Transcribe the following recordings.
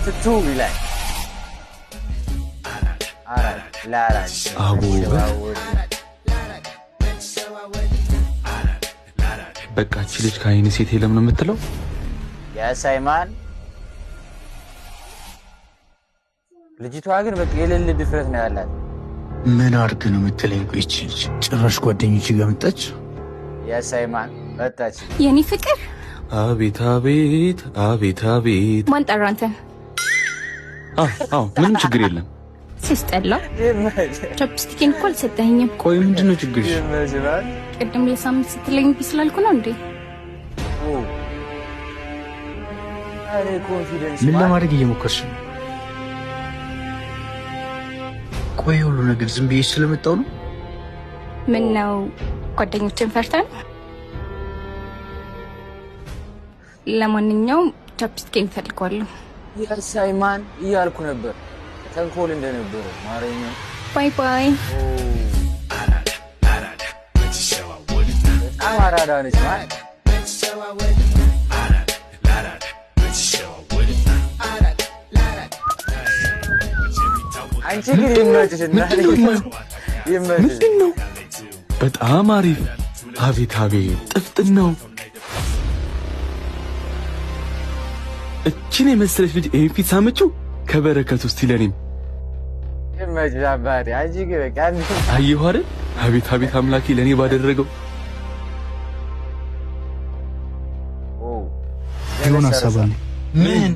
2 ይላል። አራት ለአራት። አቦ ውበት። በቃ እቺ ልጅ ከአይን ሴት የለም ነው የምትለው? የሳይማን ልጅቷ ግን በቃ የሌለ ድፍረት ነው ያላት። ምን አድርግ ነው የምትለኝ? ቆይ ይህች ልጅ ጭራሽ ጓደኞች ጋር መጣች። የሳይማን መጣች። የኔ ፍቅር። አቤት አቤት አቤት አቤት። ማን ጠራ አንተን? አዎ፣ ምንም ችግር የለም። ሲስጠላ። Chapstick ኤን እኮ አልሰጠኸኝም። ቆይ ምንድን ነው ችግርሽ? ይመችላል። ቅድም ለሳምንት ስትለኝ እምቢ ስላልኩ ነው እንዴ? አሬ confidence! ምን ለማድረግ እየሞከርሽ ነው? ቆይ ሁሉ ነገር ዝም ብዬ ስለመጣው ነው? ምን ነው፣ ጓደኞችን ፈርተን? ለማንኛውም chapstick ኤን እፈልገዋለሁ። የሳይማን እያልኩ ነበር ተንኮል እንደነበረ ማረኛ። Bye bye። በጣም አራዳ ነች ማለት። አንቺ ግን ይመችሽ እና ምንድን ነው የማየው? ይመችሽ። ምንድን ነው? በጣም አሪፍ። አቤት አቤት ጥፍጥን ነው። እችን የመሰለች ልጅ ይህን ፊት ሳመችው ከበረከት ውስጥ ይለኔም። ይመችሽ አባቴ። አንቺ ግን በቃ አየሁ አይደል? አቤት አቤት አምላኬ ለእኔ ባደረገው። የሆነ ሀሳብ አለኝ። ምን?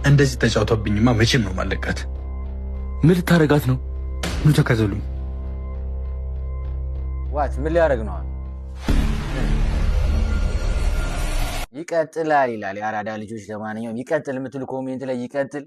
እንደዚህ ተጫውተብኝማ መቼም ነው ማለቃት። ምን ልታረጋት ነው? ኑ ተከተሉኝ። What? ምን ሊያደርግ ነው? ይቀጥላል ይላል የአራዳ ልጆች። ለማንኛውም ይቀጥል የምትሉ comment ላይ ይቀጥል።